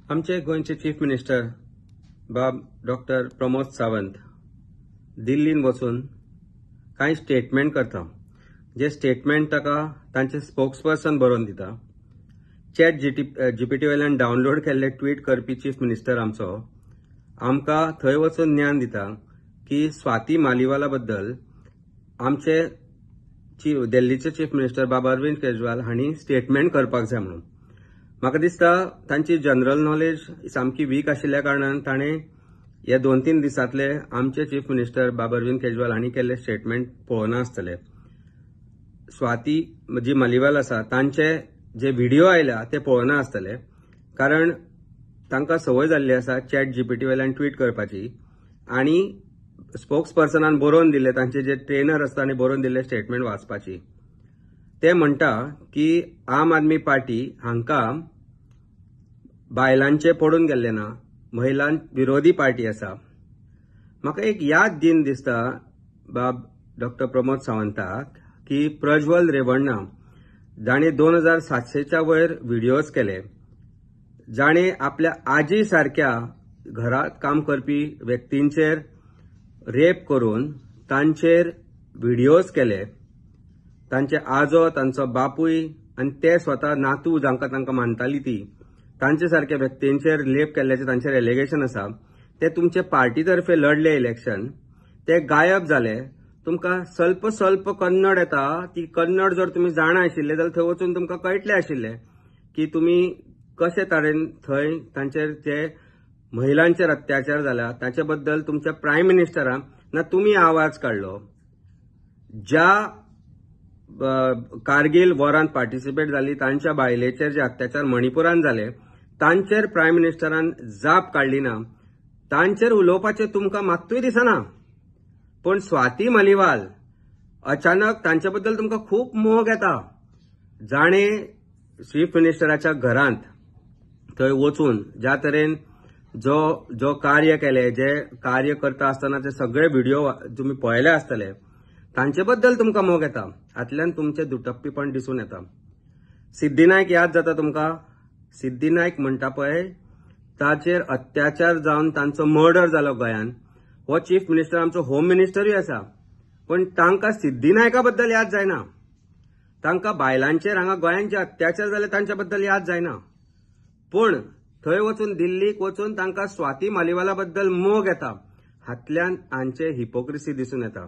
आमचे गोंयचे chief minister बाब डॉक्टर प्रमोद सावंत दिल्लीन वचून कांय स्टेटमेंट करता, जे स्टेटमेंट ताका तांचे स्पोक्स पर्सन बरोवन दिता. चॅट जीपीटी वयल्यान डावनलोड केल्ले ट्वीट करपी चीफ मिनिस्टर आमचो आमकां थंय वचून ज्ञान दिता की स्वाती मालिवाला बद्दल आमचे दिल्लीचे चीफ मिनिस्टर बाब अरविंद केजरीवाल हांणी स्टेटमेंट करपाक जाय म्हणून. म्हाका दिसता तांची जनरल नॉलेज सामकी वीक आशिल्ल्या कारणान ताणें हे 2-3 दिसांतले आमचे चीफ मिनिस्टर बाब अरविंद केजरीवाल हांणी केल्ले स्टेटमेंट पळोवना आसतले. स्वाती जी मालिवाल आसा तांचे जे व्हिडिओ आयल्या ते पळोवना आसतले, कारण तांकां संवय जाल्ली आसा चॅट जीपीटी वयल्यान ट्वीट करपाची आनी स्पोक्स पर्सनान बरोवन दिल्ले तांचे जे ट्रेनर आसता आनी बरोवन दिल्ले स्टेटमेंट वाचपाची. ते म्हणटा की आम आदमी पार्टी हांकां बायलांचे पडून गेल्ले ना, महिलां विरोधी पार्टी आसा. म्हाका एक याद दिन दिसता बाब डॉक्टर प्रमोद सावंताक की प्रज्वल रेवण्णा जाणे 2700च्या वयर व्हिडियोज केले, जाणे आपल्या आजी सारक्या घरांत काम करपी व्यक्तींचेर रेप करून तांचेर व्हिडियोज केले, तांचे आजो, तांचो बापूय आनी ते स्वता नातू जांकां तांकां मानताली ती तांचे सारक्या व्यक्तींचेर रेप केल्ल्याचें तांचेर एलिगेशन आसा. ते तुमचे पार्टी तर्फे लढले इलेक्शन, ते गायब जाले. तुमकां स्वल्प स्वल्प कन्नड येता, ती कन्नड जर तुमी जाणा आशिल्ले जाल्यार थंय वचून तुमकां कळटलें आशिल्लें की तुमी कशे तरेन थंय तांचेर जे महिलांचेर अत्याचार जाला ताचे बद्दल तुमच्या प्रायम मिनिस्टरान ना तुमी आवाज काडलो. ज्या कारगील वॉरांत पार्टिसिपेट जाली तांच्या बायलेचेर जे अत्याचार मणिपुरान जाले तांचेर प्रायम मिनिस्टरान जाप काडली ना, तांचेर उलोवपाचें तुमकां मात्तूय दिसना. पूण स्वाती मालिवाल अचानक तांचे बद्दल तुमकां खूब मोग येता, जाणे चीफ मिनिस्टराच्या घरांत थंय वचून ज्या तरेन जो जो कार्य केले, जे कार्य करता आसतना ते सगळे व्हिडिओ तुमी पळयले आसतले, तांचे बद्दल तुमकां मोग येता. हातल्यान तुमचें दुटप्पीपण दिसून येता. सिद्धी नायक याद जाता तुमकां? सिद्धी नायक म्हणटा पळय ताचेर अत्याचार जावन तांचो मर्डर जालो गोंयान. हो चीफ मिनिस्टर आमचो होम मिनिस्टरूय आसा, पूण तांकां सिद्धी नायका बद्दल याद जायना, तांकां बायलांचेर हांगा गोंयान जे अत्याचार जाले तांच्या बद्दल याद जायना, पूण थंय वचून दिल्लीक वचून तांकां स्वाती मालिवाला बद्दल मोग येता. हातल्यान हांचे हिपोक्रेसी दिसून येता.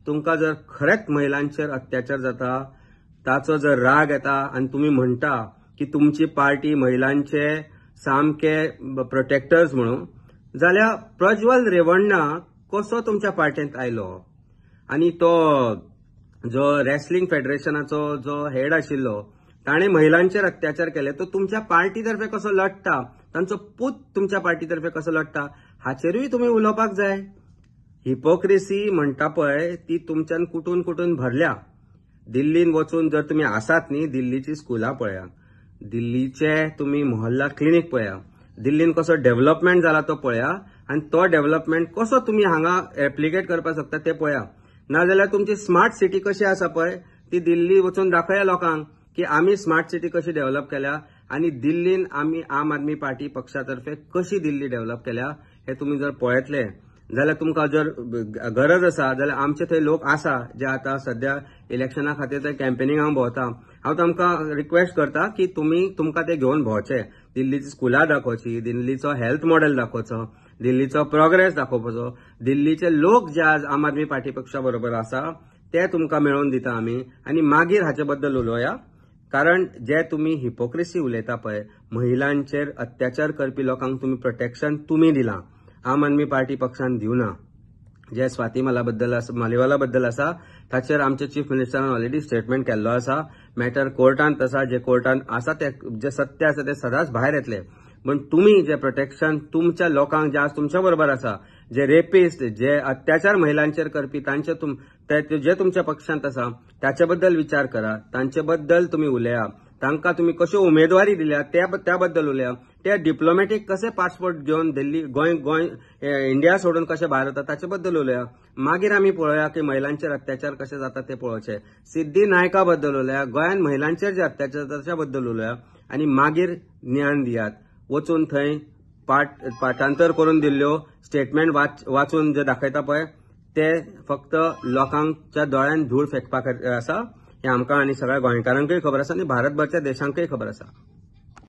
तुमकां जर खरेंच महिलांचेर अत्याचार जाता ताचो जर राग येता आनी तुमी म्हणटा की तुमची पार्टी महिलांचे सामके प्रोटेक्टर्स म्हणून, जाल्यार प्रज्वल रेवण्णा कसो तुमच्या पार्टेंत आयलो आनी तो जो रेसलिंग फेडरेशनाचो जो हेड आशिल्लो ताणें महिलांचेर अत्याचार केले तो तुमच्या पार्टी तर्फे कसो लढटा, तांचो पूत तुमच्या पार्टी तर्फे कसो लढटा हाचेरूय तुमी उलोवपाक जाय. हिपोक्रेसी म्हणटा पळय ती तुमच्यान कुटून कुटून भरल्या. दिल्लीन वचून जर तुमी आसात न्ही, दिल्लीची स्कुलां पळया, दिल्लीचे तुमी मोहल्ला क्लिनीक पळया, दिल्लीन कसो डेव्हलपमेंट जाला तो पळया आनी तो डेव्हलपमेंट कसो तुमी हांगा एप्लिकेट करपाक शकता ते पळया. नाजाल्यार तुमची स्मार्ट सिटी कशी आसा पळय ती दिल्ली वचून दाखया लोकांक की आमी स्मार्ट सिटी कशी डेव्हलप केल्या आनी दिल्लीन आमी आम आदमी पार्टी पक्षा तर्फे कशी दिल्ली डेव्हलप केल्या हे तुमी जर पळयतले जाल्यार तुमकां जर गरज आसा जाल्यार आमचे थंय लोक आसा जे आतां सद्या इलेक्शना खातीर थंय कॅम्पेनिंगाक भोंवता. हांव तांकां रिक्वेस्ट करता की तुमी तुमकां ते घेवन भोंवचे, दिल्लीची स्कुलां दाखोवची, दिल्लीचो हेल्थ मॉडेल दाखोवचो, दिल्लीचो प्रोग्रेस दाखोवपाचो, दिल्लीचे लोक जे आज आम आदमी पार्टी पक्षा बरोबर आसा ते तुमकां मेळोवन दिता आमी आनी मागीर हाचे बद्दल उलोवया. कारण जे तुमी हिपोक्रेसी उलयता पळय, महिलांचेर अत्याचार करपी लोकांक तुमी प्रोटेक्शन तुमी दिलां, आम आदमी पार्टी पक्षान दिवना. जे स्वाती मालिवाला बद्दल आसा ताचेर आमचे चीफ मिनिस्टरान ऑलरेडी स्टेटमेंट केल्लो आसा. मॅटर कोर्टांत आसा, जे कोर्टांत आसा ते जे सत्य आसा ते सदांच भायर येतले. पण तुमी जे प्रोटेक्शन तुमच्या लोकांक जे आज तुमच्या बरोबर आसा, जे रेपिस्ट, जे अत्याचार महिलांचेर करपी तांचे जे तुमच्या पक्षांत आसा ताचे बद्दल विचार करा, तांचे बद्दल तुमी उलया, तांकां तुमी कश्यो उमेदवारी दिल्या त्या बद्दल उलया, ते डिप्लोमॅटीक कसे पासपोर्ट घेवन दिल्ली गोंय गोंय इंडिया सोडून कशे भायर वता ताचे बद्दल उलया. मागीर आमी पळोवया की महिलांचेर अत्याचार कशे जाता ते पळोवचे. सिद्धी नायका बद्दल उलया, गोंयांत महिलांचेर जे अत्याचार जाता ताच्या बद्दल उलया आनी मागीर ज्ञान दियात. वचून थंय पाठांतर करून दिल्ल्यो स्टेटमेंट वाचून जे दाखयता पळय ते फक्त लोकांच्या दोळ्यान धूळ फेकपा खातीर आसा, हें आमकां आनी सगळ्या गोंयकारांकूय खबर आसा आनी भारतभरच्या देशांकूय खबर आसा.